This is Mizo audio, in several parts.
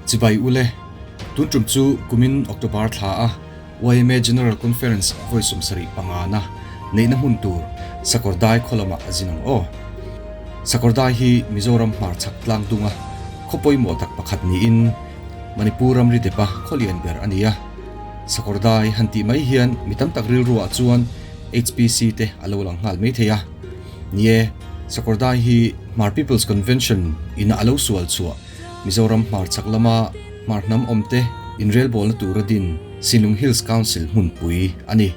Chibai ule, tun tum chu kumin October thla a YMA General Conference vawi 75 na neihna hmun tur Sakawrdai khaw lamah a zin ang aw. Sakawrdai hi Mizoram hmarchhak tlang dunga khaw pawimawh tak pakhat niin Manipur ramri depa khaw lian ber a ni a. Sakawrdai han tih mai hian mi tam tak rilruah chuan HPC te a lo lang nghal mai thei a. Ni e, Sakawrdai hi Hmar People's Convention ina a lo sual chhuah Mizoram hmarchhak lama Hmar hnam awmte inrelbawlna tura din Sinlung Hills Council hmunpui a ni.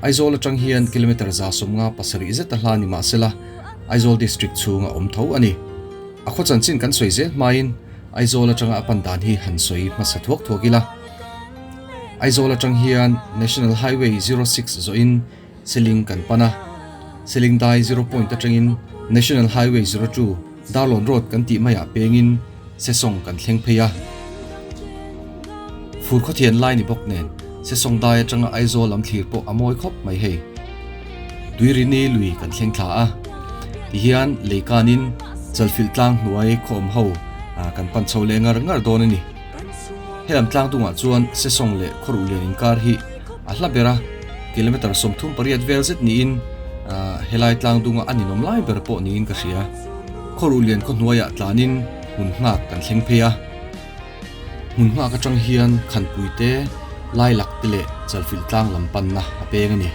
Aizawl atang hian kilometre 157 zet a hla ni mah sela, Aizawl District chhunga awm tho a ni. A khaw chanchin kan sawi zel hmain Aizawl atanga a pan dan hi han sawi hmasa thuak thuak ila. Aizawl atang hian National Highway 06 zawhin Seling kan pan a, Seling dai Zero Point atangin National Highway 02 Darlawn Road kan tih maiah pengin Sesawng kan thleng phei a. Fur khawthian lai ni bawk nen Sesawng dai atanga Aizawl lam thlir pawh a mawi khawp mai hei. Tuirini lui kan thleng thla a, tihian lei kanin Chalfilh tlang hnuai khaw awm ho kan pan chho leh ngar ngar dawn a ni. Helam tlang dungah chuan Sesawng leh Khawruh lian inkar hi a hla ber a, kilometre 38 vel zet niin helai tlang dunga a ninawm lai ber pawh niin ka hria. Khawruh lian khaw hnuaiah tlanin hmun nghak kan thleng phei a. Hmun nghak atang hian Khanpui te, Lailak te leh Chalfilh tlang lam panna a peng a ni.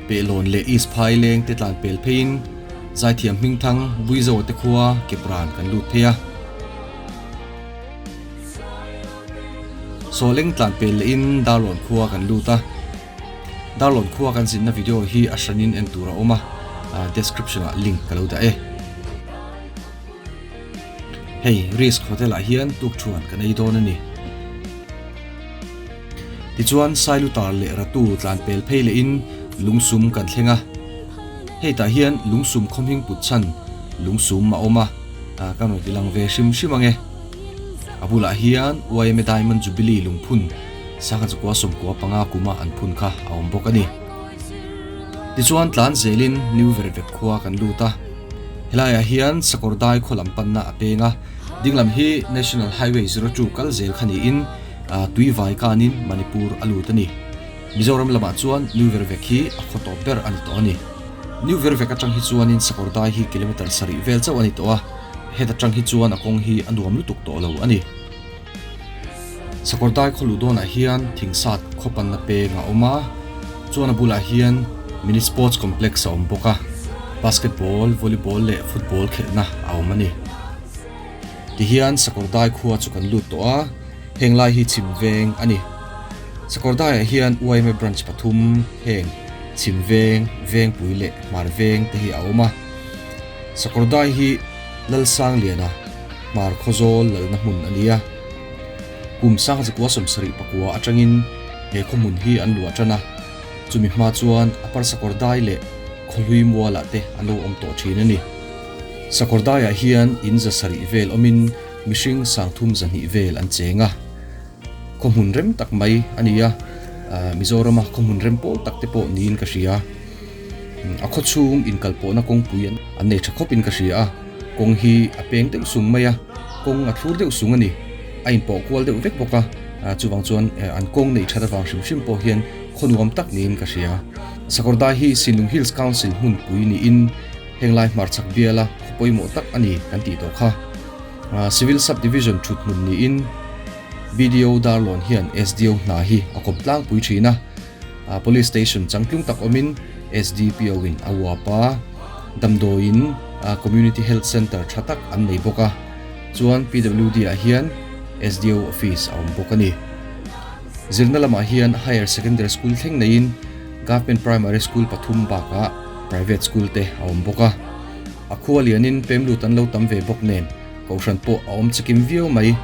Pehlawn leh East Phai leng te tlan pel pheiin Zaithiam Hmingthang Buizo te khua Kepran kan lut phei a. Sawleng tlan pel lehin Darlawn khua kan lut a. Darlawn khua kan zinna video hi a hranin en tur a awm a, description ah link ka lo dah e. Hei Risk Hotel ah hian tukthuan kan ei dawn a ni. Tichuan Sailutar leh Ratu tlan pel phei lehin Lungsum kan thleng a. Hei tah hian Lungsum khawmhing put chhan Lungsum a awm a, ka rawn ti lang ve hrim hrim ang e. A bulah hian YMA Diamond Jubilee lungphun sangha chukua 95 kuma an phun kha a awm bawk a ni. Tichuan tlan zelin New Vervek khua kan lut a. Helaiah hian Sakawrdai khaw lam panna a peng a, dinglam hi National Highway 02 kal zel kha niin tui vai kanin Manipur a lut a ni. Mizoram lamah chuan New Vervek hi a khaw tawp ber a ni tawh a ni. New Vervek atang hi chuanin Sakawrdai hi kilometre 7 vel chauh a ni tawh a, heta tang hi chuan a kawng hi a nuam lutuk tawh lo a ni. Sakawrdai khaw luh dawnah hian thingsat khaw panna peng a awm a, chuan a bulah hian mini sports complex a awm bawk a, basketball, volleyball leh football khelhna a awm a ni. Tihian Sakawrdai khua chu kan lut tawh a, heng lai hi chhim veng a ni. Sakawrdaiah hian YMA branch pathum heng chhim veng, Vengpui leh Hmar veng te hi a awm a. Sakawrdai hi Lalsangliana Hmar Khawzawl lalna hmun a ni a. Kum 1979 atangin he khaw hmun hi an luah tan a, chumi hma chuan Upper Sakawrdai leh Khawhlui mualah te an lo awm tawh thin a ni. Sakawrdaiah hian in 700 vel awmin mihring 32 vel an cheng a. Khaw hmun rem tak mai a ni a, Mizorama khaw hmun rem pawl tak te pawh niin ka hria. A khaw chhung inkalpawhna kawngpui an nei tha khawpin ka hria a, kawng hi a peng deuh sung mai a, kawng a thlur deuh sung a ni. A inpawh kual deuh vek bawk a, chuvang chuan an kawng neih that avang hrim hrim pawh hian khaw nuam tak niin ka hria. Sakawrdai hi Sinlung Hills Council hmunpui niin henglai hmarchhak biala khaw pawimawh tak a ni kan tih tawh kha. Civil Sub-Division thut hmun niin BDO Darlawn hian SDO hna hi a kawp tlangpui thin a. Police Station changtlung tak awmin SDPO in a uap a, damdawiin Community Health Centre tha tak an nei bawk a, chuan PWD ah hian SDO Office a awm bawk a ni. Zirna lamah hian Higher Secondary School thleng neiin Government Primary School pathum bakah Private School te a awm bawk a. A khua lianin pemlut an lo tam ve bawk nen Kohhran pawh a awm chikim viau mai.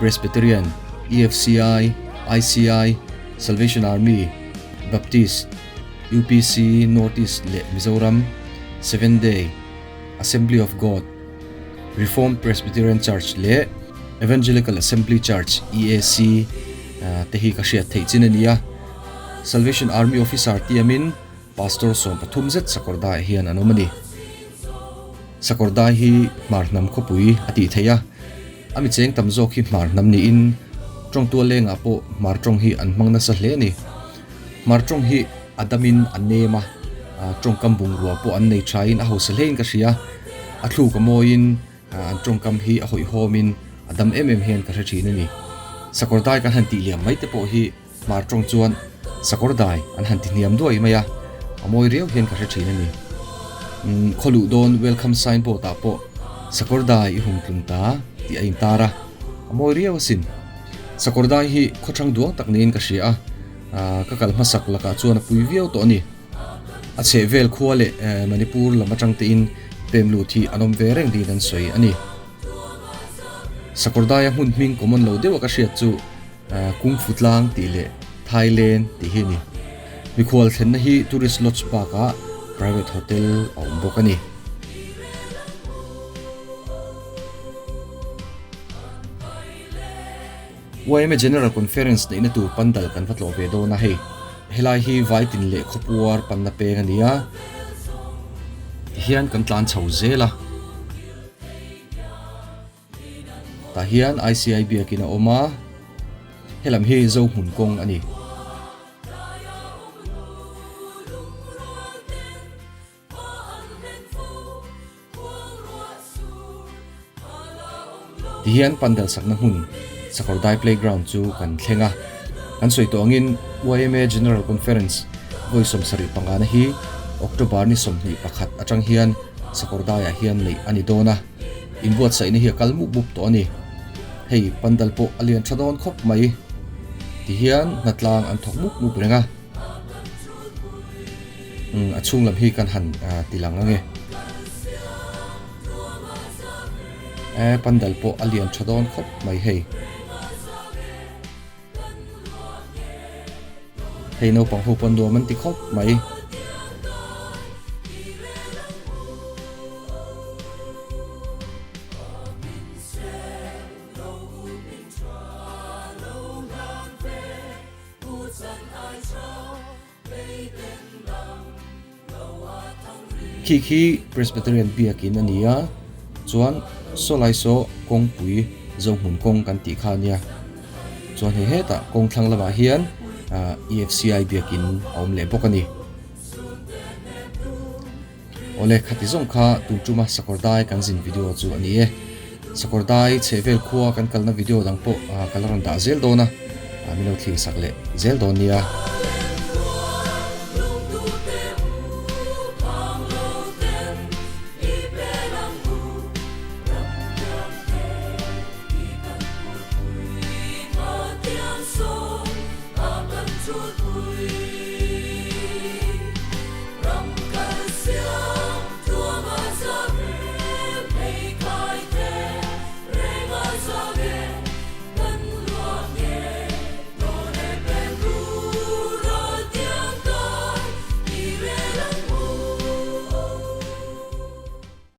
Presbyterian, EFCI, ICI, Salvation Army, Baptist, UPC North East leh Mizoram, Seventh Day, Assembly of God, Reformed Presbyterian Church leh Evangelical Assembly Church, EAC, te hi ka hriat theih chin a ni a. Salvation Army Officer tiamin Pastor 13 zet Sakawrdaiah hian an awm a ni. Sakawr dai hi hmar hnam khawpui a tih theih a, a mi cheng tam zawk hi hmar hnam niin tawng tual lengah pawh hmar tawng hi an hmang nasa hle a ni. Hmar tawng hi a damin a nem a, tawngkam bungrua pawh an nei thain a hausa hlein ka hria. A thluk a mawiin an tawngkam hi a hawihhawmin a dam em em hian ka hre thin a ni. Sakawr dai kan han tih liam mai te pawh hi Hmar tawng chuan sakawr dai an han ti hniam duai mai a, a mawi riau hian ka hre thin a ni. Umm khaw luh dawn welcome sign board ah pawh sakawr dai i hum tlung ta tih a intar a, a mawi riau asin. Sakawr dai hi khaw thang duang tak niin ka hria a, ah ka kal hmasak lakah chuan a pui viau tawh a ni. A chheh vel khua leh Manipur lam atang tein pem lut hi an awm ve reng niin an sawi a ni. Sakawr daia hmun hming common lo deuha ka hriat chu Kung Fu Tlang tih leh Thailand tih hi a ni. Mikhual thlenna hi Tourist Lodge bakah Private Hotel a awm bawk a ni. Yma General Conference neihna tur pandal kan va tlawh ve dawn a hei. Helai hi Vaitin leh Khawpuar panna peng a ni a. Tihian kan tlan chho zel a. Tah hian ICI biakin a awm a, helam hi Zohmun kawng a ni. Tihian pandal sakna hmun Sakawrdai playground chu kan thleng a, kan sawi tawh angin yma General Conference vawi 75 na hi October ni 21 atang hian Sakawrdaiah hian neih a ni dawn a. Inbuatsaihna hi a kal mup mup tawh a ni. Hei pandal pawh a lian tha dawn khawp mai. Tihian hnatlang an thawk mup mup reng a. Umm a chhung lam hi kan han ti lang ange. E pandal pawh a lian tha dawn khawp mai hei. Hei naupang ho pawh nuam an ti khawp mai. Khi khi Presbyterian biakin a ni a, chuan sawlai saw kawngpui Zohmun kawng kan tih kha a nia. Chuan hei hetah kawng thlang lamah hian ah EFCI biakin a awm leh bawk a ni. Awle khati zawng kha tun tuma sakawr dai kan zin video chu a ni e. Sakawr dai chhehvel khua kan kalna video dang pawh ka la rawn dah zel dawn a, min lo thlir sak leh zel dawn nia.